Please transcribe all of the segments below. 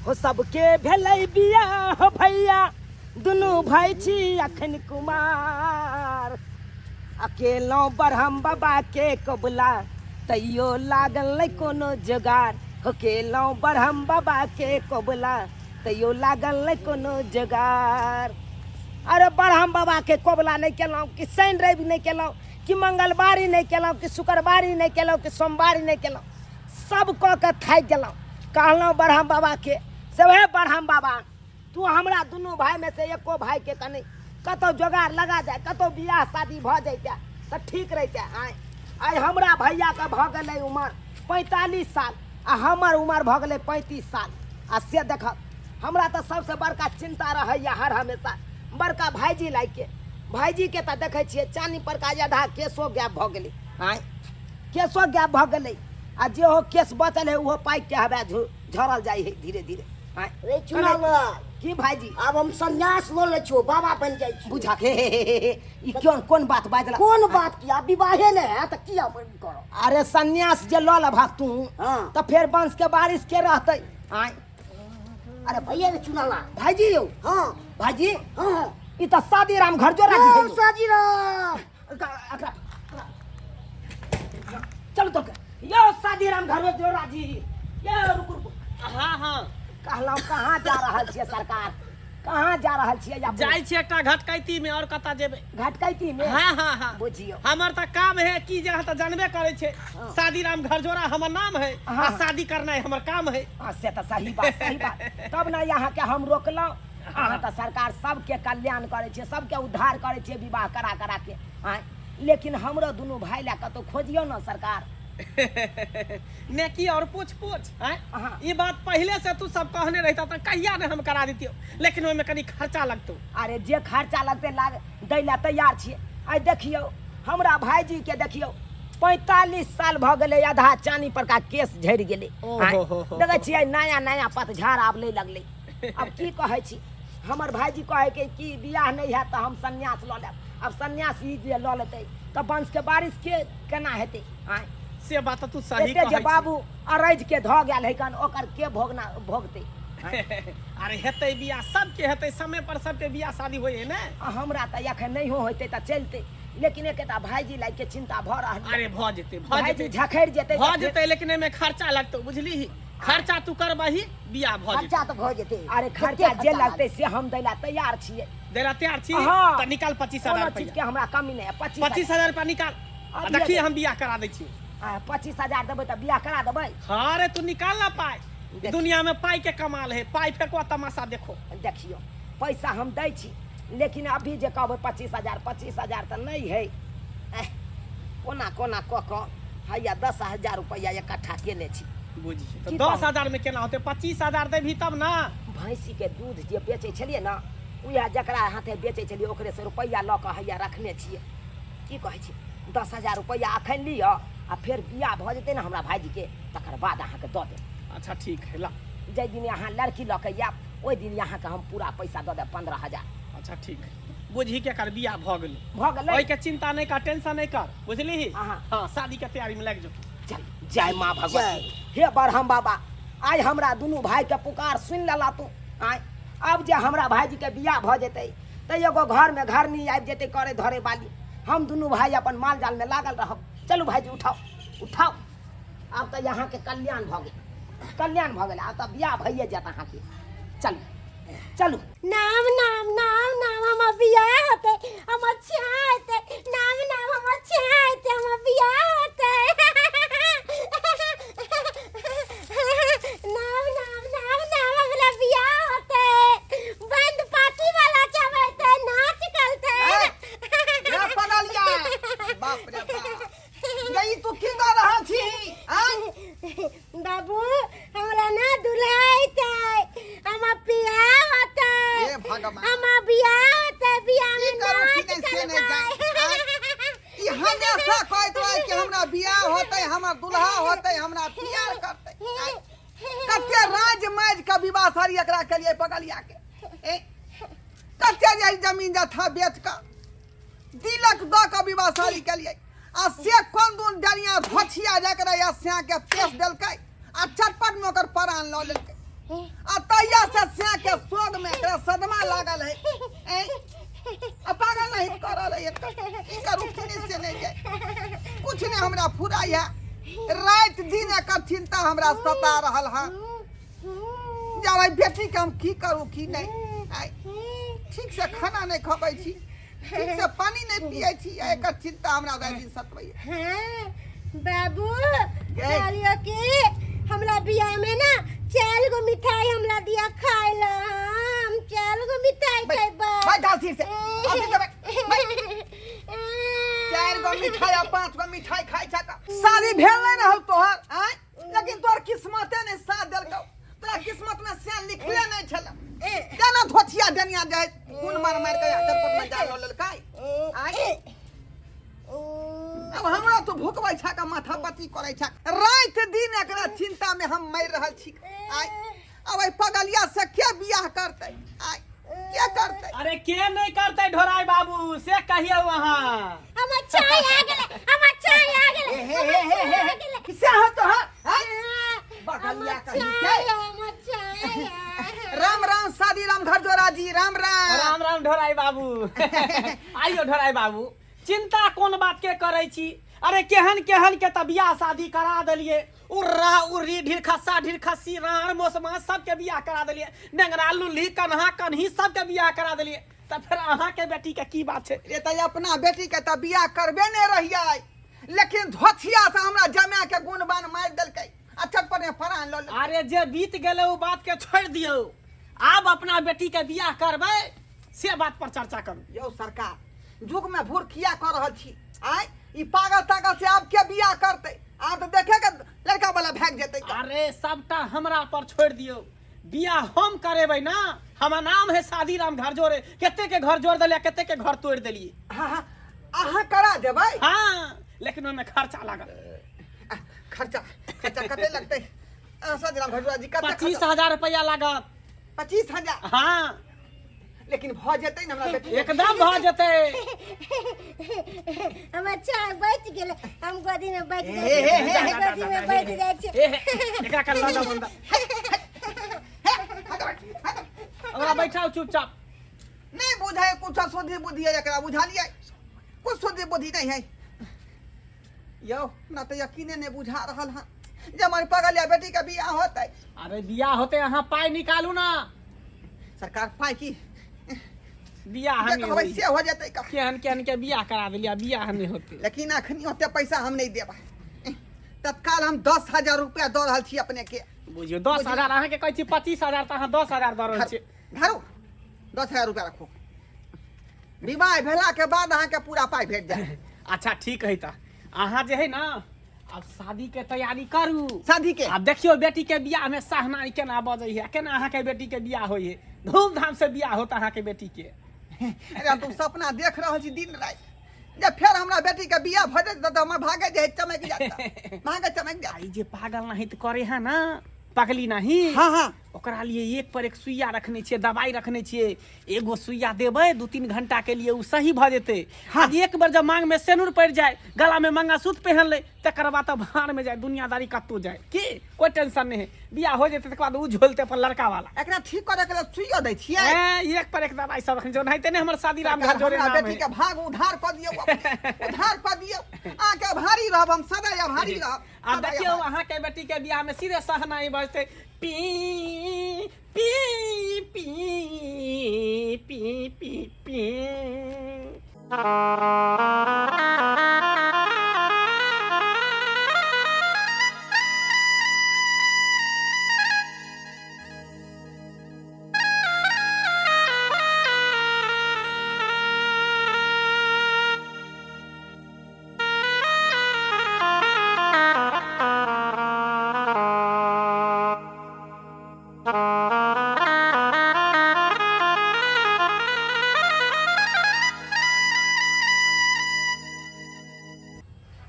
हो सबके भेलै बियाह भैया, दुनू भाइ छी अखन कुमार। अकेलहुँ ब्रह्म बाबा के कबुला, तैयो लागल नहि कोनो जोगार। हो केलहुँ ब्रह्म बाबा के कबुला, तैयो लागल नहि कोनो जोगार। अरे ब्रह्म बाबा के कबुला नहि केलहुँ कि शनि रवि नहि केलहुँ कि मंगलवारी नहि केलहुँ कि शुक्रवारी नहि केलहुँ कि सोमवारी नहि केलहुँ, सब कऽ के थाकि गेलहुँ। कहलहुँ ब्रह्म बाबाके से हे ब्रह्म बाबा, तू हमरा दुनू भाइमे से एको भाइके कनि कतहु जोगाड़ लगा जाए, कतहु बियाह शादी भऽ जैते तऽ ठीक रहिते। आँय आइ हमरा भैयाके भऽ गेलै उमर 45 साल आ हमर उमर भऽ गेलै 35 साल। आ से देखब हमरा तऽ सबसँ बड़का चिन्ता रहैए हर हमेशा बड़का भाइजी लाइके। भाइजीके तऽ देखै छियै चानी परका आधा केशो गायब भऽ गेलै। आँय केशो गायब भऽ गेलै आ जेहो केश बचल है ओहो पाकिके हवा झड़ल जाइ है धीरे धीरे। आँय रे चुनाव की भाइजी? आब हम संन्यास लऽ लै छियौ, बाबा बनि जाइ छी। बुझा हे हे हे हे हे, ई कोन कोन बात बाजला? कोन बात की, आब विवाहे नहि हैत तऽ की आब करब? अरे संन्यास जे लऽ लेबहक तू हाँ। तऽ फेर वंश के बारिश के रहतै? आँय अरे भैया रे चुनाला भाइजी यौ। हाँ। भाइजी? हाँ, हाँ। ई तऽ शादी राम घर जोड़ा जी यौ, है। शादी राम। चलू तो यौ शादी राम घर जोड़ा जी। यौ रुकू रुकू। हाँ हाँ। कहलहुँ कहाँ जा रहल छियै सरकार, कहाँ जा रहल छियै? या जाइ छियै एकटा घटकैती में, और कतऽ जेबै? घटकैती में? हाँ हाँ हाँ। बुझियौ हमर तऽ काम है की जे अहाँ तऽ जानबे करै छै, शादी राम घरजोड़ा हमर नाम है हाँ। आ शादी करनाइ हमर काम है। हाँ, से तऽ सही बात, सही बात। तब ने अहाँके हम रोकलहुँ। अहाँ तऽ सरकार सबके कल्याण करै छियै, सबके उद्धार करै छियै विवाह करा करा के। आँय लेकिन हमरो दुनू भाय लए कतहु खोजियौ ने सरकार। नेकी और पूछ पूछ। आँय हाँ। ई बात पहले से तू सब कहने रहता तऽ कहिया ने हम करा दितियौ, लेकिन ओहिमे कनी खर्चा लगतौ। अरे जे खर्चा लगतै लाग दै लए तैयार छियै। आइ देखियौ हमरा भाईजी के देखियौ 45 साल भऽ गेलै, आधा चानी परका केश झड़ि गेलै। ओ आँय, हो हो हो देखै हो। छियै नया नया पतझाड़ आब लै लगलै। आब की कहै छी, हमर भाईजी कहै के कि बियाह नहि हैत तऽ हम सन्यास लऽ लेब। आब सन्यास ई जे लऽ लेतै तऽ वंशके बारिश के केना हेतै? आँय से बात तऽ तू सही एते जे कहै छी। बाबू अरैज के धऽ गेल है कन, ओकर के भोगना भोगतै? आँय? अरे हेतै बियाह, सबके हेतै, समय पर सबके बियाह शादी होइ है ने। आ हमरा तऽ एखन नहियो होइतै तऽ चलतै, लेकिन एकेटा भाईजी लाइक के चिंता भऽ रहल यऽ। अरे भऽ जेतै, भऽ भाईजी जेतै। झखड़ि जेतै भऽ तऽ फेर- जेतै, लेकिन एहिमे खर्चा लगतौ, बुझलिही? खर्चा तू करबही, बियाह भऽ जेतै। खर्चा तऽ भऽ जेतै। अरे कते खर्चा जे खर्चा लगतै से हम दै लए तैयार छियै। दै लए तैयार छी? हाँ। तऽ निकाल 25,000 कोनो रुपैआ। चीज के हमरा कमी नहि है। 25 25,000 रुपैआ निकाल। आ अभी देखी अभी। हम बियाह करा दै छी। आ, 25,000 देबै तऽ बियाह करा देबै? हाँ रे, तू निकाल ना पाई। देखियौ। दुनिया में पाई के कमाल है, पाई फेंको तमाशा देखो। देखियौ पैसा हम दै छी, लेकिन अभी जे कहबै 25,000, 25,000 तऽ नहि है। एह, कोना कोना कऽ कऽ हैया 10,000 रुपैआ इकट्ठा केने छी। बुझिए तऽ की दस कहू? हजार में केना होतै? 25,000 देबही तब ना। भैंसीके दूध जे बेचै छलियै ने, उएह जकरा हाथे बेचै छलियै ओकरेसँ रुपैआ लऽ कऽ हैया रखने छियै। की कहै छी, 10,000 रुपैआ एखन लिअ आ फेर बियाह भऽ जेतै ने हमरा भाइजीके तकर बाद अहाँके दऽ देब। अच्छा ठीक है, ला। जाहि दिन अहाँ लड़की लऽ कऽ आयब ओहि दिन अहाँके हम पूरा पैसा दऽ देब, 15,000। अच्छा ठीक है, बुझही के एकर बियाह भऽ गेलै। भऽ गेलै? ओहिके चिंता नहि कर, टेंशन नहि कर, बुझलिही? हाँ। हाँ, शादी के तैयारी में लागि जो। चल, जय माँ भगवती। हे बरहम बाबा, आइ हमरा दुनू भाइके पुकार सुनि लेला तू। आँय आब जे हमरा भाइजीके बियाह भऽ जेतै तऽ एगो घरमे घरनी आबि जेतै करे धरे वाली, हम दुनू भाइ अपन माल जालमे लागल रहब। चलू भाइजी, उठाउ उठाउ, आब तऽ अहाँके कल्याण भऽ गेल, कल्याण भऽ गेल। आब तऽ बियाह भइए जायत अहाँके। चलू चलू। नाम नाम नाम नाम हमर बियाह होतै, हमर छेहा हेतै। नाम नाम हमर छेहा हेतै, हमर बियाह होतै। नाम नाम नाम नाम हमरा बियाह होतै, बंद पार्टी वाला चबैतै, नाच करतै। रे पगलिया, बाप रे बाप, गई तू की दऽ रहल छी? आँय? बाबू हमरा ना दूल्हा अइतै, हमर बियाह होतै। हे भगवान। हमर बियाह होतै, बियाह की में करू, की नाच नहि से नहि करबै। जानि। आँय? ई हमेशा कहैत रहै कि हमरा बियाह होतै, हमर दूल्हा होतै, हमरा प्यार करतै। आँय? कते राज माजि कऽ विवाह सारी एकरा केलियै पगलिया के। ए? कते जे जमीन जथा बेच कऽ तिलक दऽ कऽ विवाह शादी केलियै, आ से कोन दून डरिया धोछिया जकरा या स्या के पेश देलकै आ चटपट में ओकर प्राण लऽ लेलकै, आ तैयो एकरा सोग में एकरा सदमा लागल है। ऐ आ पागल नहीं कर रहल है एकर। की करू की से नहीं जाए, कुछ नहीं हमरा फुराई है। राति दिन एकर चिंता हमरा सता रहल है। जाबै बेटी के हम की करू की नहीं। आइ ठीक से खाना नहीं खबै छी, ठीक से पानी नहीं पियै छी, आ एकर चिंता हमरा राति दिन सतबैया। हाँ, बाबू गै। कहलियो कि हमरा बियाह में ना 4 गो मिठाई हमरा दिया खाए ला, हम 4 गो मिठाई खेबै। बैठ आशीष से, आशीष से बैठ, बैठ। 4 गो मिठाई आ 5 गो मिठाई खाइ छ त शादी भेल नहीं रहल तोहर। आँय लेकिन तोहर किस्मते नहीं साथ देलकौ, तोरा किस्मत में से लिखले नहीं छल। केना धोथिया डनिया जाय गुण मार मार के चरपट में जाल लेलकै। आँय अब हमरा तो भुकबै छ का माथा पति करै छ, राति दिन एकरा चिंता में हम मरि रहल छी। आँय अब एहि पगलिया से के बियाह करतै? आँय के करतै? अरे के नहीं करतै ढोराई बाबू से कहियौ अहाँ। हमर चाय आ गेलै, हमर चाय आ गेलै, हे, हे, हे, हे, हे, हमर चाय आ गेलै। से हो तोहर? आँय? हमर बगलिया कही चाय, के? हमर चाय। राम राम शादी राम घर जोरा जी, राम राम। राम राम ढोराई बाबू। आइयो ढोराई बाबू, चिंता कोन बात के करै छी? अरे केहन केहन के त बियाह शादी करा देलिए, उर्रा उर्री ढीर खस्सा ढीर खस्सी राण मोसमा सबके बियाह करा देलिए, नेंगरा लुल्ही कन्हा कन्ही सबके बियाह करा देलिए, त फेर अहाँ के बेटी के की बात छै? रे त अपना बेटी के त बियाह करबे ने रहियै, लेकिन धोथिया से हमरा जमा के गुणबान मारि देलकै आ चटपट में फरान ल लेलकै। अरे जे बीत गेलै ओ बात के छोड़ि दियौ, आब अपना बेटी के बियाह करबै से बात पर चर्चा करू। यौ सरकार, युग में भूर किया कर रहल छी? आँय ई पागल तागल से आब के बियाह करतै? आब तऽ देखे के लड़का वाला भागि जेतै। अरे सबटा हमरा पर छोड़ि दियौ, बियाह हम करेबै ना, हमर नाम है शादी राम घर जोड़े। कते के घर जोड़ देलियै, कते के घर तोड़ि देलियै। हाँ हाँ अहाँ करा देबै? हाँ, लेकिन ओहिमे खर्चा लागत। खर्चा खर्चा कते लगतै? शादी राम घर जी कते? 25,000 रुपया लागत। 25,000? हाँ। लेकिन भ जेतै ने हमरा बेटी? एकदम भ जेतै। हमर चाय बचि गेलै, हम गोदी में बैठ हे, हे, हे, जाइ हे, गोदी में बैठ जाइ छी। ए, एकरा कर लऽ जाउ अंदर, ओकरा बैठाउ चुपचाप। नहीं बुझाय कुछ सुधि बुद्धि है एकरा, बुझालियै कुछ सुधि बुद्धि नहीं है यौ। हमरा तऽ यकीने नहीं बुझा रहल हँ जे हमर पगलिया बेटी के बियाह होतै। अरे बियाह होतै, अहाँ पाइ निकालू ना। सरकार पाइ की बियाह जे नहीं कहबै होई। से हो जेतै का? केहन केहन के बियाह करा देलियै, बियाह नहीं होतै। लेकिन अखनी ओते पैसा हम नहीं देबै, तत्काल हम 10,000 रुपया दऽ रहल छी अपने के। बुझियौ 10,000 अहाँके कहै छी 25,000 तऽ अहाँ 10,000 दऽ रहल छी। धरू 10,000 रुपया रखू, विवाह भेला के बाद अहाँके पूरा पाइ भेट जायत। अच्छा ठीक है, तऽ अहाँ जे है ना अब शादी के तैयारी करू। शादी के? आब देखियौ बेटी के बियाह में सहनाई केना बजै है, केना अहाँके बेटी के बियाह होइ है, धूमधाम से बियाह होत अहाँके बेटी के। अरे हम तो सपना देख रहल छी दिन राति जे फेर हमरा बेटी के बियाह भऽ जेतै तऽ हमर भागे जे है चमकि जायत, भागे चमकि जायत। ई जे पागल नहीं तऽ करे है ना, पगली नहीं। हाँ हाँ। ओकरा लिए एक पर एक सुइया रखने छियै, दवाई रखने छियै, एगो सुइया देबै 2-3 घंटा के लिए उ सही भऽ जेतै। हाँ। एक बेर जब मांग में सेनुर पड़ि जाय, गला में मंगलसूत्र पहन ले, तकर बाद तऽ भाड़ में जाय, दुनियादारी कतौ जाय, की कोई टेंशन नहीं है। बियाह हो जेतै तकर बाद उ झोलतै अपन लड़का वाला। एकरा ठीक करे के लिए सुइयो दै छियै? एक पर एक दवाई सब रखने छियै, ओनाहिते नहि हमर शादी राम घर जोड़े हमरा नाम बेटी है। के भाग उधार कऽ दियौ, उधार कऽ दियौ। अहाँके आभारी रहब हम, सदा आभारी रहब। आब देखियौ अहाँके बेटी के बियाह में सीधे सहनाई बजतै, P P P P P P.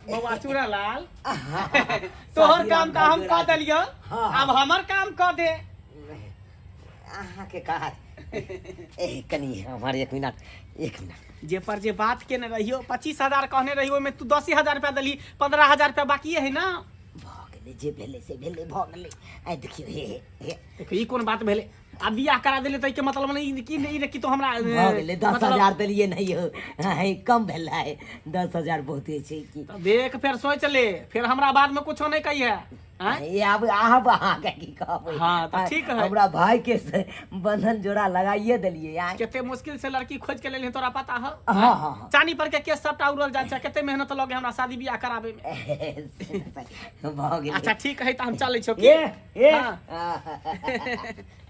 बौआ चूड़ालाल, तोहर काम तऽ हम कऽ देलियौ, आब हमर काम कऽ दे। अहाँके काज ए कनी हमर 1 मिनट, 1 मिनट। जे पर जे बात केने रहियो 25,000 कहने रहियो, ओहिमे तू 10,000 रुपया देली, 15,000 रुपया बाकिए है ना। भऽ गेलै, जे भेलै से भेलै, भऽ गेलै। आइ देखियौ, हे हे हे देखियौ ई कोन बात भेलै? आ बियाह करा देले तऽ के मतलब नहि कि ई कि तो हमरा भऽ गेलै दस मतलब- हजार देलियै नहि यौ है, कम भेलै 10,000 बहुते छै की। तऽ देख फेर सोच ले, फेर हमरा बाद में कुछो नहीं कहिए। आँय? ये आब आब अहाँके की कहबै। हाँ, तऽ ठीक है। हमरा भाई के से बंधन जोड़ा लगाइए देलियै आइ। कते मुश्किल से लड़की खोज के लेली, तोरा पता है? हाँ हाँ हाँ। चानी पर के केस सबटा उड़ल जाइ छै, कते मेहनत लगे हमरा शादी बियाह कराबे में। भऽ गेलै। अच्छा ठीक है, तऽ हम चलै छियौ की? ए ए। हाँ।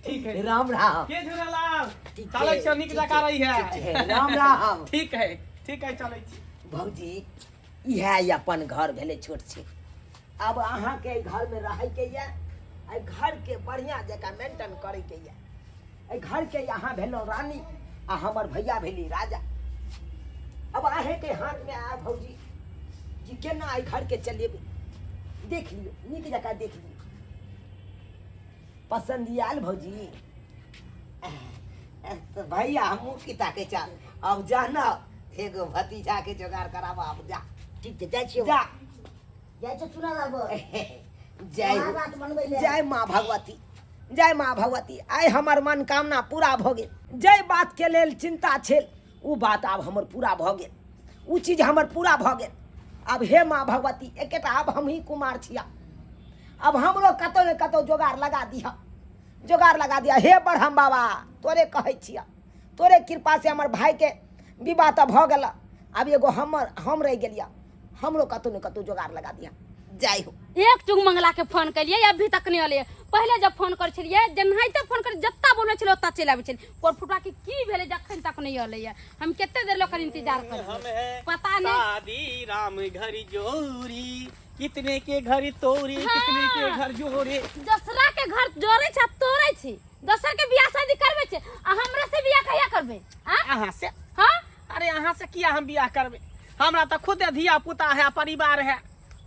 ठीक है। राम राम। के झूलालाल, ठीक चलै है, छियौ, नीक ठीक जकाँ है, रही है। ठीक है, राम राम। ठीक है, ठीक है, चलै छी। भौजी, इएह ई अपन घर भेलै छोट छै। आब अहाँके एहि घरमे रहैके यऽ, एहि घरके बढ़िआँ जकाँ मेंटेन करैके यऽ। एहि घरके अहाँ भेलहुँ रानी आ हमर भैया भेली राजा। अब अहेँके हाथमे आय भौजी कि केना एहि घरके चलेबै। देख लियौ, नीक जकाँ देख लियौ। पसन्द आयल भौजी? तऽ भैया, हमहूँ की ताकै छह? अब जा ने, एगो भतीजाके जोगाड़ कराबऽ। आब जा। ठीक छै, जाइ छियै। जा। जाइ छियै चूना लाबऽ। जय हो। रात मनबै लए। जय माँ भगवती, जय माँ भगवती। आइ हमर मनोकामना पूरा भऽ गेल। जाहि बातके लेल चिन्ता छल ओ बात आब हमर पूरा भऽ गेल, ओ चीज हमर पूरा भऽ गेल। आब हे माँ भगवती, एकेटा आब हमही कुमार छिया, आब हमरो कतौ ने कतौ जोगाड़ लगा दिह, जोगाड़ लगा दिह। हे ब्रह्म बाबा, तोरे कहै छिया, तोरे कृपा से हमर भाईके विवाह तऽ भऽ गेल, आब एगो हमर हम रहि गेलिया, हमरो कतौ ने कतौ जोगाड़ लगा दिह। जय हो। एक चुग मंगला के फोन कलिए, अभी तक नहीं अलै। पहले जब फोन कर छलिए, जेनाहिते फोन कर जत्ता बोलबै छलिए ओत्ता चलि आबै छलिए। कोर फुटवा के की भेलै जखन तक नहीं अलै? हम कते देर लोग इंतजार हम करिए, है पता नहीं। शादी राम घर जोरी, कितने के घर तोरी, कितने के घर जोरे। दोसरा के घर जोड़े छै आ तोड़े छै, दोसर के बियाह शादी करबै छै आ हमरा से बियाह कहिया करबै? आ अहाँ से? हाँ। अरे अहाँ से किया हम बियाह करबै? हमरा तऽ खुदे धिया पुता है, परिवार है।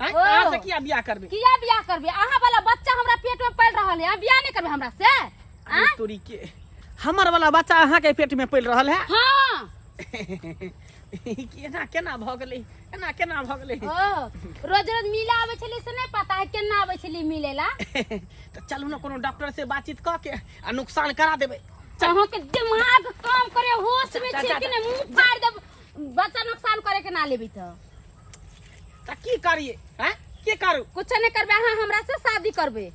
आँय? ओ। अहाँ से किया बियाह करबै? किया बियाह करबै? अहाँ वाला बच्चा हमरा पेट में पल रहल है, अहाँ बियाह नहीं करबै हमरा से? अरे आँ? तोरी के, हमर वाला बच्चा अहाँ के पेट में पल रहल है? हाँ। केना केना भऽ गेलै? एना केना भऽ गेलै? ओ रोज रोज मिले आबै छलै से नहि पता है केना आबै छलै मिले ला। तऽ चलू ने, कोनो डॉक्टर से बातचीत कऽ के आ नुकसान करा देबै। अहाँ के दिमाग काम करे होश में जा, छै जा, कि जा। नहीं? मुंह फाड़ देब, बच्चा नुकसान करे के ना लेबै तऽ। तऽ की करिए? हैं, की करू? कुछ नहीं करबै, अहाँ हमरा से शादी करबै।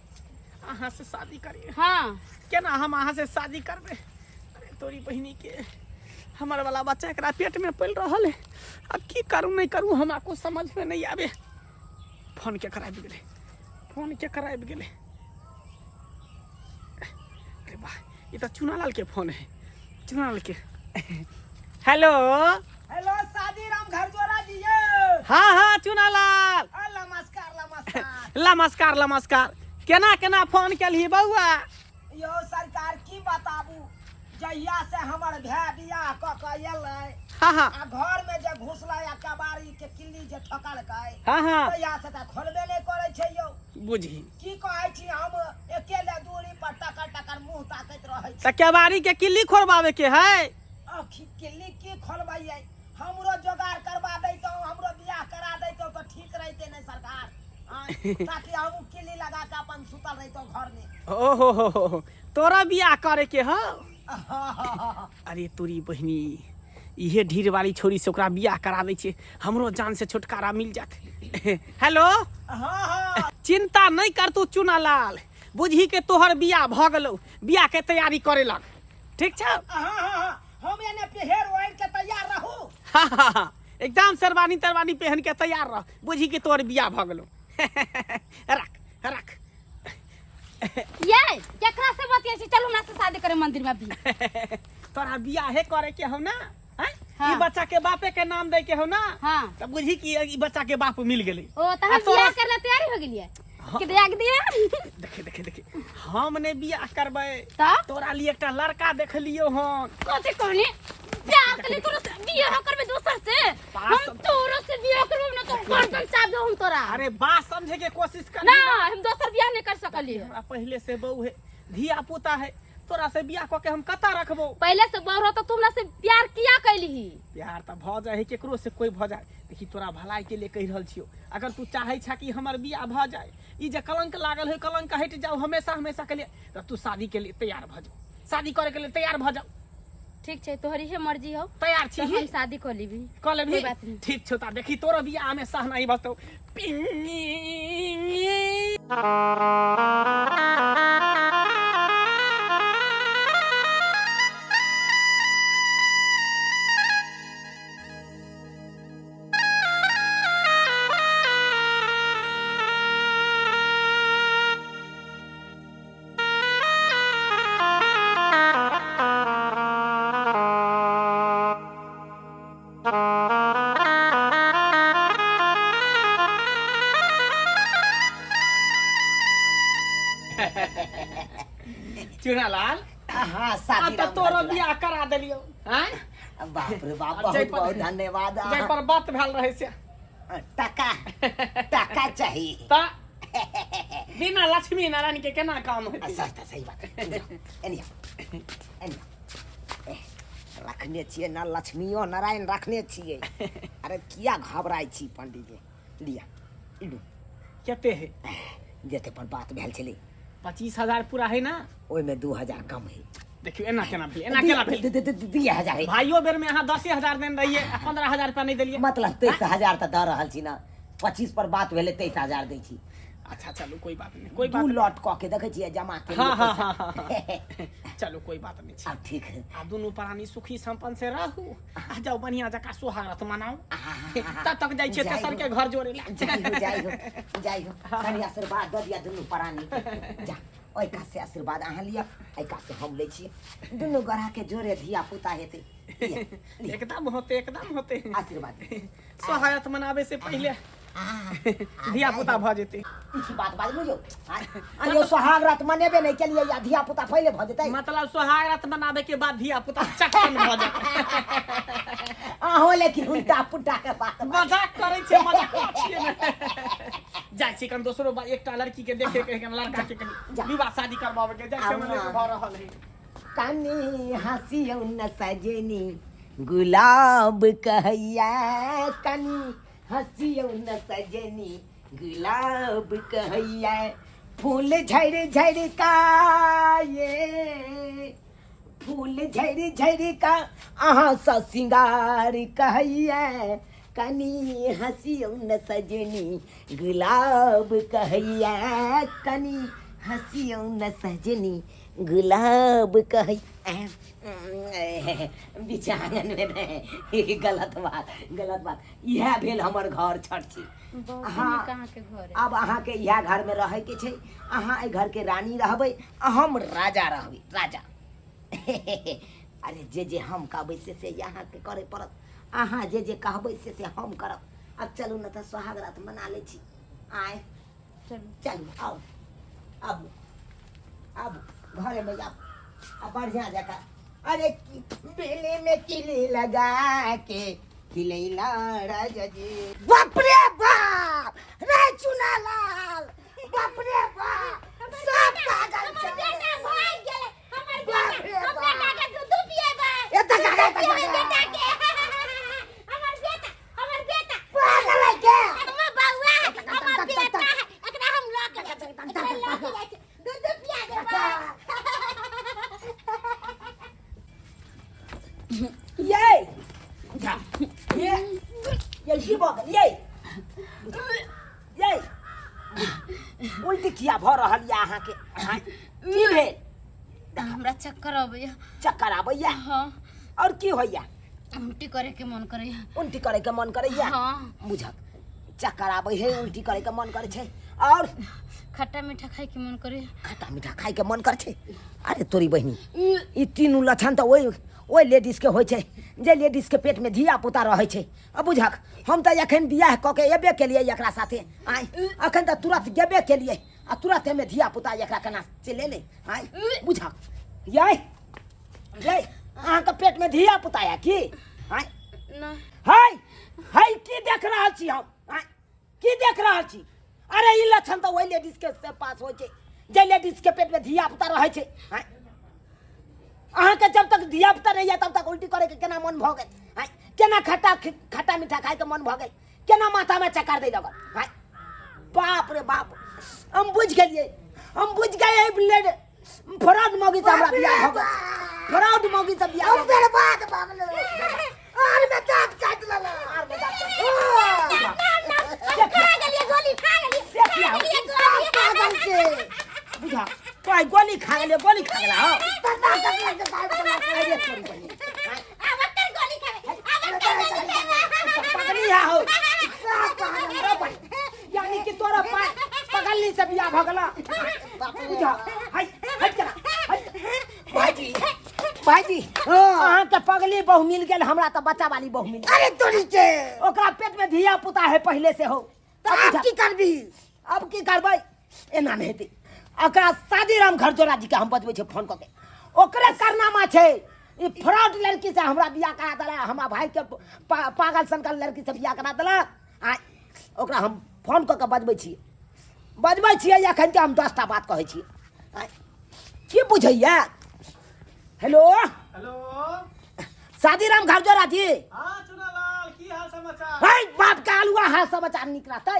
अहाँ से शादी करिए? हाँ। केना हम अहाँ से शादी करबै? अरे तोरी बहिनी के, हमर वाला बच्चा एकरा पेट में पल रहल है। अब की करू नहीं करू, हमरा कुछ समझ में नहीं आवे। फोन के कराबि गेलै, फोन के कराबि गेलै। अरे वाह, ई तऽ चुनालाल के फोन है, चुनालाल के। हेलो। हेलो, शादी राम घर जोड़ा जी यौ। हाँ हाँ, चुनालाल। आ, नमस्कार नमस्कार। नमस्कार नमस्कार। केना केना फोन केलही बौआ? यौ सरकार, की बताबू, जहिया से हमर भाय बियाह कऽ के एलै हाँ हाँ आ घर में जे घुसलै आ कबाड़ी के किल्ली जे ठोकलकै, हाँ हाँ तहिया से तऽ खोलबे नहि करै छै यौ। बुझी। की कहै छी, हम अकेले दूरी पर टकर टकर मुंह ताकैत रहै छी। तऽ केबाड़ी के किल्ली खोलबावे के है? आखि किल्ली की खोलबैयै, हमरो जोगाड़ करवा दैतहुँ, हमरो बियाह करा दैतहुँ तऽ ठीक रहितै ने सरकार। आँय, ताकि हमहूँ किल्ली लगा के अपन सुतल रहितहुँ घर में। ओ हो हो हो, तोरा बियाह करे के हो? अरे तोरी बहिनी, इहे ढीर वाली छोरी से ओकरा बियाह करा दै छियै, हमरो जान से छुटकारा मिल जात। हेलो। हाँ हाँ। चिंता नहीं कर तू चुनालाल, बुझी के तोहर बियाह भऽ गेलौ, बियाह के तैयारी करे लग, ठीक छौ? हाँ हाँ हाँ, हम एने पेहेर ओढ़ के तैयार रहू। हाँ हाँ हाँ, एकदम शेरवानी तेरवानी पहन के तैयार रह, बुझी के तोहर बियाह भऽ गेलौ। रख रख। ये केकरा से बतियाइ छी? चलू हमरा से शादी करे मंदिर में अभी। तोरा बियाहे करे के हौ ना? हैं? हाँ। ई बच्चा के बापे के नाम दे के हौ ना? हाँ। तब बुझी कि ई बच्चा के बाप मिल गेलै। ओ तऽ आ हम तोरा बियाह करे ला तैयारी हो गेलियै कि देख दिया। देखे देखे देखे, हम ने बियाह करबै। तऽ तोरा लिए एकटा लड़का देखलियौ हन। कथी कहनी? प्यार के लिए तोरा से बियाह करबे दोसर से? हम तोरा से बियाह करबे ना तो गर्दन चाप दो हम तोरा। अरे बात समझे के कोशिश कर ना, हम दोसर बियाह नहीं कर सकलिए। हमरा पहले से बहू है, धिया पुता है, तोरा से बियाह कऽ के हम कतऽ रखबो? पहले से बहू रहो तो तुम हमरा से प्यार किया कैली? प्यार तऽ भऽ जाइ है, केकरो से कोई भऽ जाए। देखी, तोरा भलाई के लिए कहि रहल छियौ, अगर तू चाहै छा कि हमर बियाह भऽ जाए, ई जे कलंक लागल है कलंक हटि जाओ हमेशा हमेशा के लिए, तऽ तू शादी के लिए तैयार भऽ जाओ। शादी करे के लेल तैयार भऽ जाउ। ठीक छै, तोहर इहे मर्जी हौ। तैयार छी? तऽ हम शादी कऽ लेबी। कऽ लेबही? कोई बात नहीं। ठीक छौ, ता देखी तोरो बियाह में सहनाई बजतौ। चुनालाल। हाँ। आब शादी तऽ राम तोरो राजू। बियाह करा देलियौ आँय। बाप रे बाप, आ बहुत जाहि पर- बहुत धन्यवाद। जाहि पर बात भेल रहै से। टका टका चाही। तऽ बिना लक्ष्मी नारायण के केना काम हेतै? अच्छा अच्छा, सही बात। एनी एनी रखने छियै ना, लक्ष्मियो नारायण रखने छियै। अरे किया घबराइ छी पंडीजी? लिअ, इलू। कते है? जते पर बात भेल छलै। 25,000 पूरा है ना? ओहिमे 2,000 कम है। देखियौ, एना केना भेलै? एना केना भेलै? 2,000 है। भाइयो बेर में अहाँ 10,000 देने रहियै आ 15,000 रुपया नहि देलियै। मतलब 23,000 तऽ दऽ रहल छी ने। 25 पर बात भेलै, 23,000 दै छी। अच्छा चलू, कोई बात नहीं, कोई बात दू नहीं। लॉट कऽ के देखै छियै, जमा के। हाँ हाँ हाँ हाँ हाँ, चलू, कोई बात नहीं छै। आब ठीक है। आ दुनू प्राणी सुखी संपन्न से रहू आ जाउ बढ़िया जकाँ सोहारत मनाउ। तब तक जाइ छियै जाइ तेसर हो। के घर जोड़े ला। जाइ हो, जाइ हो, जाइ हो। कनि आशीर्वाद दऽ दिअ दुनू प्राणी के। जा, ओहि कात से आशीर्वाद अहाँ लिअ, एहि कात से हम लै छियै। दुनू गोरा के जोड़े धिया पुता हेतै। लिअ, लिअ। एकदम होते, एकदम होते। आशीर्वाद। सोहारत मनाबे से पहिले धिया पुता भऽ जेतै। ई की बात बाजलू यौ? आ यौ, सोहाग रात मनेबे नहि केलियै या धिया पुता पहिले भऽ जेतै? मतलब सोहागरात मनाबे के बाद धिया पुता चक्कन भऽ जेतै। अहों लेकिन उल्टा पुल्टा के बात। मजाक करै छै, मजाक छियै ने। जाइ छी कन दोसरो एकटा लड़की के देखे के, कन लड़का के कनि जा। विवाह शादी करबावे के। जाइ छी, आउ हमरा ना। भऽ रहल है। कनी हँसियौ न सजनी, गुलाब कहैया। कनी हँसियौ न सजनी, गुलाब कहैया। फूल झड़ झड़ का ये, फूल झड़ झड़ का अहाँ सँ सिंगार कहैया। कनी हँसियौ न सजनी, गुलाब कहैया। कनी हँसियौ न सजनी, गुलाब कहै। बीच आंगनमे नहि, गलत बात, गलत बात। इएह भेल हमर घर छठ छी। बहुत हाँ। नीक अहाँके घर है। आब अहाँके इएह घरमे रहैके छै। अहाँ एहि घरके रानी रहबै आ हम राजा रहबै, राजा। अरे जे जे हम कहबै से से अहाँके करय पड़त, अहाँ जे जे कहबै से से हम करब। आब चलू ने तऽ सोहाग रात मना लै छी। आय। चलू। चलू, आउ, आबू, आबू, घरेमे आबू आ बढ़िआँ जकाँ। अरे बिल्ली में किली लगा के खिलैला राजा जी। बाप रे बाप रे, चुनालाल, बाप रे बाप, सब पागल हमर छै। बेटा भाग गेलै, हमर बाप बेटा। रे हम बाप। बेटा के दूध पिएबै। एतऽ दूध का- पिएबै बेटा के। हमर बेटा, हमर बेटा। पागल है के? हमर बउआ है, हमर बेटा है। एकरा हम लऽ के जाइ छी, एकरा लऽ के जाइ छी, दूध पिया देबै। ये ये ये की भऽ गेल? ये ये उल्टी किया भऽ रहल यऽ अहाँके? आँय? की भेल? हमरा चक्कर अबैया। चक्कर आबैया? हाँ। और की होइया? उल्टी करे के मन करैया। उल्टी करे के मन करैया? हाँ। बुझक, चक्कर आबै है, उल्टी करे के मन करे छै, और? खट्टा मीठा खाए के मन करैया। खट्टा मीठा खाय के मन करे छै? अरे तोरी बहिनी, ई तीनू लक्षण तऽ ओहि ओहि लेडीज के होइ छै जे लेडीज के पेट में धिया पुता रहै छै। आ बुझक, हम तऽ एखन बियाह कऽ के एबे केलियै एकरा साथे। आँय, एखन तऽ तुरंत गेबे केलियै आ तुरंत एहिमे धिया पुता एकरा केना चलि एलै? आँय, बुझक, यै यै, अहाँके पेट में धिया पुता यऽ की? आँय? नहि। है है, की देख रहल छी हम? आँय, की देख रहल छी? अरे ई लक्षण तऽ ओहि लेडीज के से पास होइ छै जे लेडीज के पेट में धिया पुता रहै छै। आँय, अहाँके जब तक धिया पुता नहि यऽ तब तक उल्टी करे के केना मन भऽ गेल? आँय, केना खट्टा खट्टा मीठा खाय के मन भऽ गेल? केना माथा में चक्कर दै लगल? आँय, बाप रे बाप, हम बुझि गेलियै, हम बुझि गए। फ्रॉड मौगी से हमरा बियाह भऽ गेल, फ्रॉड मौगी से बियाह हम भऽ गेल। बर्बाद भऽ गेलहुँ। आर में दाँत काटि लेलक। आर में दाँत काटि खा गेलियै गोली, खा गेलियै, खा गेलियै गोली। पागल छै। बुझा कोई गोली खा गेलै, गोली खा गेला हो। तन्ना कटलक तऽ दाँत कटलक। अरे तोरी बहिन। आब एकर गोली खेबै, आब एकर गोली खेबै। पगली है हो। साफ पागल। अरे बहिन, यानी कि तोरा पगली से बियाह भऽ गेला। बुझा हट हट चला हट। भाईजी, भाईजी, अहाँ के पगली बहु मिल गेल, हमरा तऽ बच्चा वाली बहु मिल गेल। अरे तोरी के ओकरा पेट में धिया पुता है पहले से हो। तऽ आब की करबी? अब की करबै, एना नहि हेतै। ओकरा शादी राम घर जोड़ा जी के हम बजबै छियै फोन कऽ के, ओकरे कारनामा छै ई फ्रॉड लड़की से हमरा बियाह करा देलक, हमरा भाई के पागल सनकल लड़की से बियाह करा देलक। आ ओकरा हम फोन कऽ के बजबै छियै, बजबै छियै एखन के हम 10टा बात कहै छियै। आ की बुझैया? हेलो हेलो, शादी राम घर जोड़ा जी। हाँ चुनालाल, की हाल समाचार? है बाप के आलुआ, हाल समाचार निक रहतै।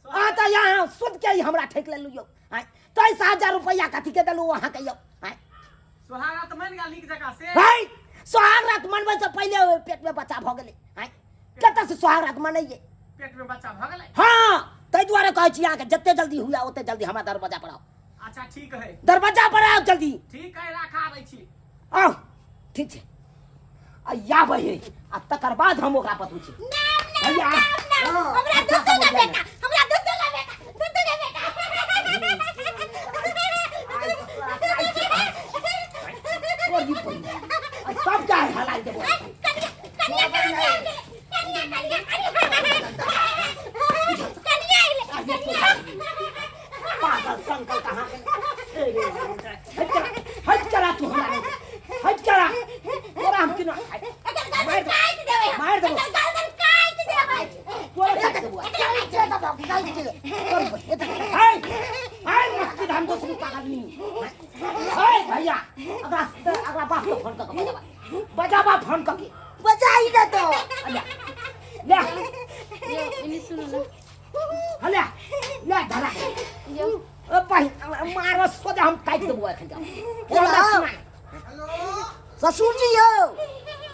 अहाँ तऽ यहाँ सुध के ही हमरा ठकि लेलु यौ। 23,000 रुपैआ कथी के देलु अहाँ के यौ? सोहाग रात मन गेल नीक जकाँ से? है सोहाग रात मनबै से पहिले ओहि पेट में बच्चा भऽ गेलै। कतऽ से सोहाग रात मनैयै? पेट में बच्चा भऽ गेलै? हाँ, ताहि दुआरे कहै छी अहाँके जते जल्दी हुए ओते जल्दी हमरा दरवाजा पर आउ। अच्छा ठीक है, दरवाजा पर आउ जल्दी। ठीक है, राखा आबै छी। आउ, ठीक छै। आ आबै है आ तकर बाद हम ओकरा बतबै छी। भैया, हमरा दू दू गा बेटा, हमरा दू दू गा बेटा, दू दू गा बेटा। तोरी बहिन। आ सब के हलाइ देबो। कनिया, कनिया, कनिया, कनिया, कनिया, कनिया। पागल संकल कहाँ गेलै? हट चला, हट चला तू हमरा नहीं। हट चला। तोरा हम किना एकर गर्दन काटि देबै, मारि देबो। एकर गर्दन काटि देबै। तोरा काटि देबो। गलत छै तऽ बाप, गलत छै। तोरी बहिन। है, है, मस्ती धान दोसरी पागल नहीं। है भैया, अगला अगला बाप के फोन करके बजाबा, बजाबा फोन करके। बजाई ने तो। ले ले। यौ, एनी सुनू ने। ले ले धरा। यौ। ओ बहिन, मारो सोजा हम काटि देबो एखन जाओ। हेलो। हेलो ससुर जी यौ।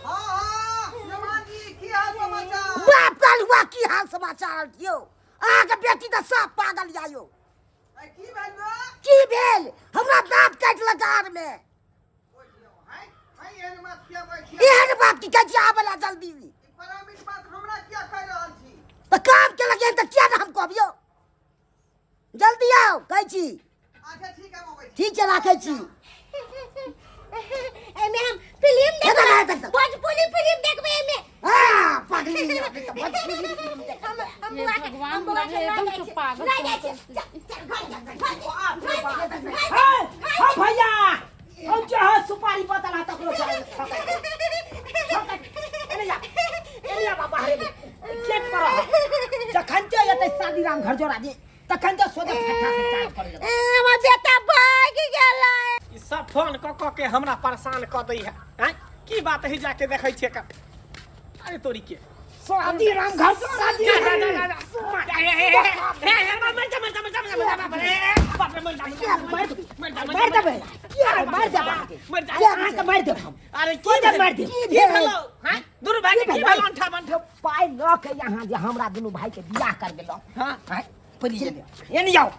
हाँ हाँ यमान जी, की हाल समाचार? बाप काल हुआ की हाल समाचार यौ? अहाँके बेटी तऽ सब पागल या यौ। की भेल बा? की भेल? हमरा दाँत काटलक आर में। एहन बात किया कहै छियै? एहन बात की कहै छियै? आबै ला जल्दी। ई परामित बात हमरा किया कहि रहल छी? तऽ काम केलक एहन तऽ किया ने हम कहब यौ? जल्दी आउ कहै छी। अच्छा ठीक है, हम अबै छी। ठीक छै, राखै छी। एमे हम फिल्म देखबै, देखबै, भोजपुरी फिल्म देखबै एमे। हाँ, पगली, अभी तऽ भोजपुरी फिल्म देखबै। हम ये बुआ के, भगवान, हम बुआ के हमरा लऽ एकदम जाइ से छी, पागल लऽ जाइ छी। कर चल, चल, घर जा, घर जा, घर जा, घर जा। है, हाँ भैया, हम जो है सुपारी बतला तकरो चल एने जा, एने जा बाबा हरे गेट पर रह। जखन के एतै शादी राम घर जोड़ा जी, तखन के सोझे फट्टा से चार्ज करे लगबै। ए, हमर बेटा भागि गेलै। ई सब फोन कऽ कऽ के हमरा परेशान कऽ दै है। आँय, की बात है, जाके देखै छियै का। अरे तोरी के शादी राम घर जोड़ा जी। जा जा जा जा जा। ए, ए, ए, ए, ए, ए, मर जा, मर जा, मर जा, मर जा, मर जा, ए, बाप रे, मर जा, मर जा, मारि देबै, मर जा, मारि देबै, मारि देबै अहाँके। मर जा। अहाँके मारि देब हम। अरे की सोझे भेल? मारि देब। की भेलौ? हाँ? दुनू भाई के की भेलौ? अंठा बंठा। पाइ लऽ के यहाँ जे हमरा दुनू भाई के बियाह कर देलहुँ। हाँ। आँय, पड़ी गेलै। एने जाउ।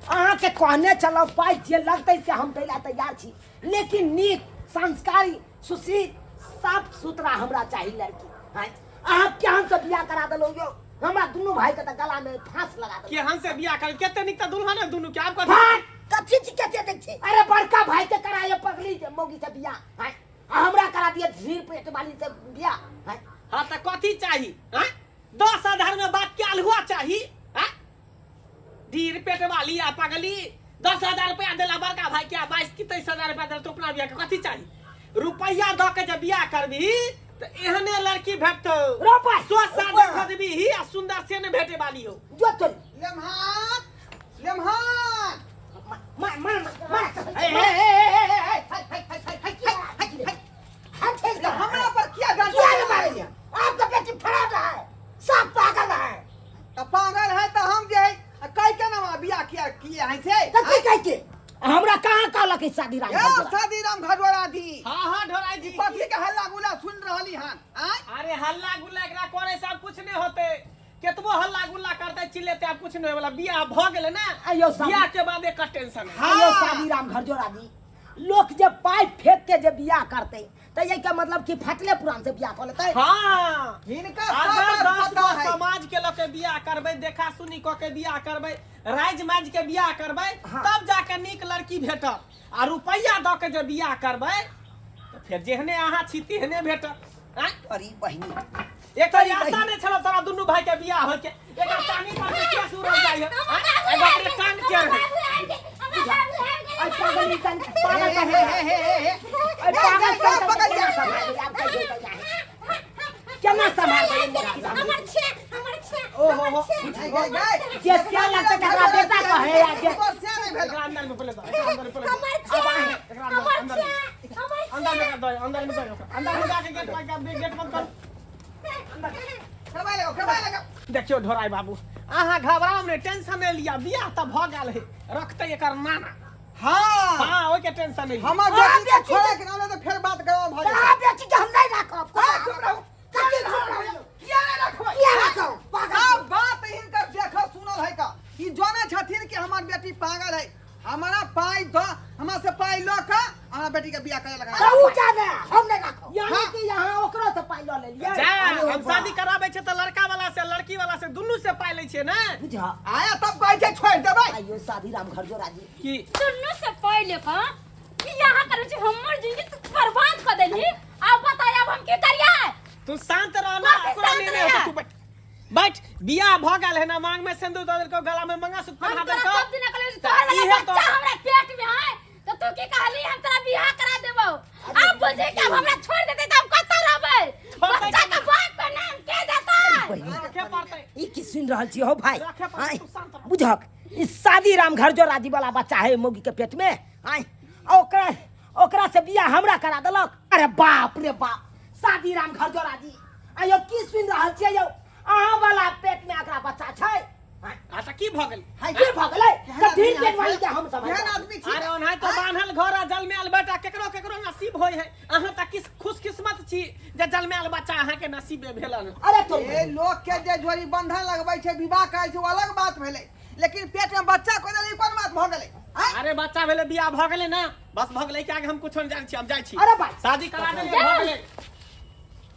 अहाँके कहने छलहुँ पाइ जे लगतै से हम दै लए तैयार छी, लेकिन नीक संस्कारी सुशील साफ सुथरा हमरा चाही लड़की। आँय, अहाँ केहन से बियाह करा देलहुँ यौ? हमरा दुनू भाई के तऽ गला में फांस लगा देलहुँ। केहन से बियाह कर? कते नीक तऽ दुल्हन है दुनू के, आब कथी? भाग! कथी छी कते दै छै? अरे बड़का भाई के कराए पगली जे मौगी से बियाह, आँय, आ हमरा करा दिए ढीर पेट वाली से बियाह। आँय। हाँ तऽ कथी चाही? आँय, 10,000 में बात के अलहुआ चाही? आँय, ढीर पेट वाली आ पगली 10,000 रुपया देला बड़का भाई के, आ 22 की 23,000 रुपया देला तो अपना बियाह के कथी चाही? रुपया दऽ के जे बियाह करबही तऽ एहने लड़की भेटतौ। रोपा। सौ साल खोजबीही आ सुंदर से ने भेटे वाली हो। जो चल। लेमहान, लेमहान। मार मार मार। ए, ए, ए, ए, ए, ए, ए, हाथ फेंक दो। हमरा पर किया डंडा किया नहीं चलाबै मारेंगे? आपका बेटी फरार है, सब पागल है। तऽ पागल है तऽ हम जे है, आ कहि के ना बियाह किया किए है से? तो की कह के? ए शादी राम घरवाला दी। हाँ हाँ ढोराई जी। कथी के हल्ला गुल्ला सुन रहली हन? आय अरे हल्ला गुल्ला एकरा करे सब कुछ नहीं होते, केतबो हल्ला गुल्ला करते चिल्लेते अब कुछ नहीं होय वाला। बियाह भ गेलै ना, आइयो साहब। बियाह के बाद एक टेंशन है। हाँ। आइयो शादी राम घर जोड़ा दी, लोग जब पाइप फेंक के जब बियाह करते तो यही का मतलब कि फटले पुरान से बियाह कर लेते। हाँ। हिनका सब अगर बात 10 पता गो है। समाज के लोग के बियाह करबै, देखा सुनी क के बियाह करबै, राज माज के बियाह करबै, हाँ। तब जाके नीक लड़की भेटत। आ रुपैया दऽ के जे बियाह करबै तऽ फेर जेहने अहाँ छी तेहने भेटत। आँय? अरे बहिनी, एक तो आशा नहीं छल तोरा दुनू भाई के बियाह होय के, एकर टांगी पर के केस उड़ल जाइ है। आँय? एगो अपने टांग के रहे। अरे पागल इंसान, पागल हे, हे, हे, हे, हे, हे। अरे पागल ए, इंसान, पकड़ लिया। केना सम्हारबै आब कहियो कहिया केना सम्हारबै हमर छे, हमर छे। ओहो हो। गई, गई, गई। जे सियान लगतै तकरा बेटा कहै आ जे तोर से नहि भेल। एकरा अंदर में पहिले दऽ, एकरा अंदर में पहिले दऽ। हमर छे, एकरा अंदर, हमर अंदर छे, में। हमर अंदर में कर दो, अंदर में दो ओकरा। अंदर में जाके गेट बंद, गेट बंद कर। खेबै लगाओ, खेबै लगाओ। देखियो ढोराई बाबू, अहाँ घबराउ नहि, टेंशन नहि लिअ, बियाह तऽ भऽ गेल है, रखतै एकर नाना। हाँ। हाँ, ओहिके टेंशन नहि लिअ। हमर बेटी के छोड़े के नाम ले तऽ फेर बात गरम भऽ कहाँ जेतै। बेटी के हम नहीं राखब। हाँ, चुप रहू। कथी चुप रहू? किया नहि रखबै? किया राखब? पागल। सब बात हिनकर देखल सुनल है का। ई जानै छथिन कि हमर बेटी पागल है। हमारा पाई दो, हमरा से पाई ल के हमरा बेटी के बियाह करे लगा। तो ऊ जाने, हम नहीं राखब। यानी हाँ। कि यहाँ ओकरो से पाइ लऽ लेलियै। जा, अरे हम बाप। शादी कराबै छियै तऽ लड़का वाला से लड़की वाला से दुनू से पाइ लै छियै ने। बुझा आया तब कहै छै छोड़ि देबै। आइयो शादी राम घर जोड़ा जी। की दुनू से पहिले का कि यहाँ करै छी, हमर जिंदगी तू बर्बाद कर देली। अब बताय अब हम की करियै? तू शांत रह ना, कथी ओकरा शांत नहि नहि होतौ, रहियै? तू बैठ बैठ। बियाह भऽ गेल है ना, मांग में सिंदूर दऽ देलकौ, गला में मंगलसूत्र हम पहिरा तोरा देलकौ। सब दिन कहलियौ जे तोहर वाला इहे तो- बच्चा हमरा पेट में है, तो तू की कहली हम तोरा बियाह करा देबौ। अब बुझे कि अब हमरा छोड़ देतै तऽ हम कतऽ रहबै? छोड़तै बच्चा के बाप के नाम के देतै? रखे पड़तै। ई की सुनि रहल छी हो भाई? रखे पड़तै, आँय, तू शांत रह। बुझक ई शादी राम घर जो राजी वाला बच्चा है मौगी के पेट में। आँय, आ ओकरा ओकरा से बियाह हमरा करा देलक। अरे बाप रे बाप, शादी राम घर जो राजी। आयो की सुनि रहल छियै यौ? अहाँ वाला पेट में एकरा बच्चा छै। आँय, आ तऽ की भऽ गेल? हाय, की भऽ गेलै? केहन कथी आदमी पेट वाली के हम सब केहन आदमी छी? अरे ओनाहि तो बान्हल घर आ जलमायल बेटा केकरो केकरो नसीब होय है। अहाँ तऽ किस खुशकिस्मत छी जे जलमायल बच्चा अहाँके नसीबे भेलन। अरे तो ए लोक के जे जोड़ी बंधन लगबै छै, विवाह करै छै, ओ अलग बात भेलै, लेकिन पेट में बच्चा कोई देलै, ई कोन बात भऽ गेलै? आँय? अरे बच्चा भेलै, बियाह भऽ गेलै ना, बस भऽ गेलै। के आगे हम कुछो नहि जानै छी, हम जाइ छी। अरे भाई। शादी करा देलियै, भऽ गेलै।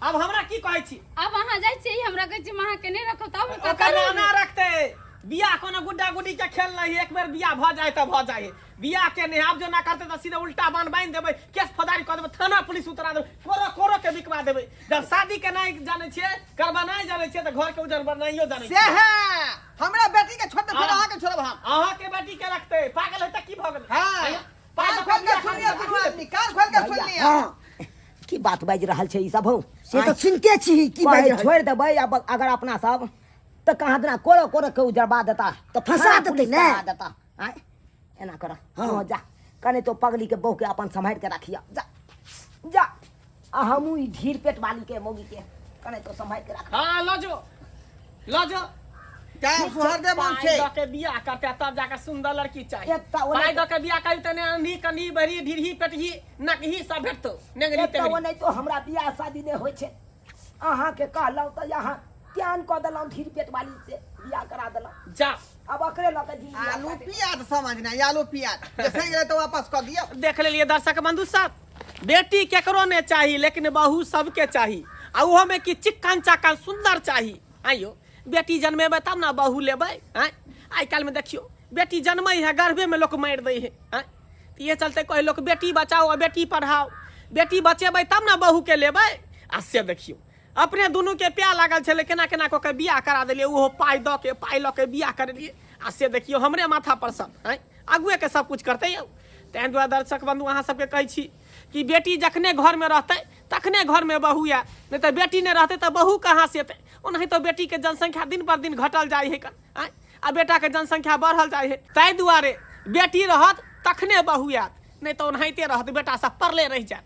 अब हमरा की कहै छी? अब अहाँ जाइ छियै, हमरा कहै छी हम अहाँके नहि रखब, तऽ अब हम ओकर कतऽ नाना रहबै? रखतै। बियाह कोनो गुड्डा गुड्डी के खेल नहीं, एक बेर बियाह भऽ जाए तऽ भऽ जाए। बियाह के नहीं, आब जो ना करते तऽ सीधे उल्टा बान बांधि देबै, केस फौजदारी कऽ देबै, थाना पुलिस उतरा देबै, कोरो कोरो के बिकवा देबै। जब शादी के नहीं जानै छियै, करबा नहीं जानै छियै, तऽ घर के उजर बनाइयो जानै से छियै। है हमरा बेटी के छोड़ दे, फिर हाँ। अहाँ के छोड़ब हम। अहाँ के बेटी के रखतै? पागल है तऽ की भऽ गेलै? हाँ। पाइ कान दऽ खोल के बियाह सुन लिअ करा दुनू आदमी, कान खोल के सुन लिअ। हाँ, की बात बाजि रहल छै ई सब हौ? से तऽ सुनते छी की कहै बाजि रहल। छोड़ि देबै अब अगर अपना सब तऽ कहाँ दिना कोरो कोरो के उजरबा देता, तऽ फंसा थाना देतै पुलिस ने। करा देता। आँय, एना कर। हाँ। हाँ, जा कने तो पगली के बहू के अपन सम्हारि के राखिया, जा जा। आ हमहूँ ई ढीर पेट वाली के मौगी के कने तो सम्हारि के राख। हाँ, लऽ जो लऽ जो। तैं सुहर दे मन पाइ छै। दऽ के बियाह करते तब जाके सुंदर लड़की चाहिए। एकटा ओना- पाइ दऽ के बियाह करी तने अंधी कनी बड़ी ढीरही पेटही नकही सब भेटतौ, नेंगरी एकटा तेंगरी। ओनाहितो हमरा बियाह शादी नहि होइ छै, अहाँके कहलहुँ तऽ अहाँ ज्ञान कऽ देलहुँ, ढीर पेट वाली से बियाह करा देलहुँ। जा अब ओकरे लऽ कऽ जिंदगी आलू काटै। प्याज समझना, आलू प्याज जैसे गेलै तऽ वापस कऽ दियौ। देख लेलियै दर्शक बंधु सब, बेटी केकरो नहि चाही लेकिन बहू सबके चाही, आ ओहो में कि चिक्कन चाकन सुंदर चाही। आइयो बेटी जन्मेबै तब ने बहू लेबै। आँय, आइ काल्हिमे देखियौ बेटी जन्मै है गर्भेमे लोक मारि दै है। आँय, तऽ इहे चलते कहै लोक बेटी बचाओ आ बेटी पढ़ाओ, बेटी बचेबै तब ने बहूके लेबै। आ से देखियौ अपने दुनूके प्यार लागल छलै, केना केना कऽ के बियाह करा देलियै, ओहो पाइ दऽ के पाइ लऽ के बियाह करेलियै। आ से देखियौ हमरे माथा पर सब आँय आगुएके सब कुछ करतै यौ। ताहि दुआरे दर्शक बंधु अहाँ सबके कहै छी कि बेटी जखने घरमे रहतै तखने घरमे बहू आयत, नहि तऽ बेटी नहि रहतै तऽ बहू कहाँ से एतै। ओनाहि तऽ बेटीके जनसंख्या दिन पर दिन घटल जाइ है आँय, आ बेटाके जनसंख्या बढ़ल जाइ है। ताहि दुआरे बेटी रहत तखने बहू आयत, नहि तऽ ओनाहिते रहत, बेटा सब परले रहि जायत।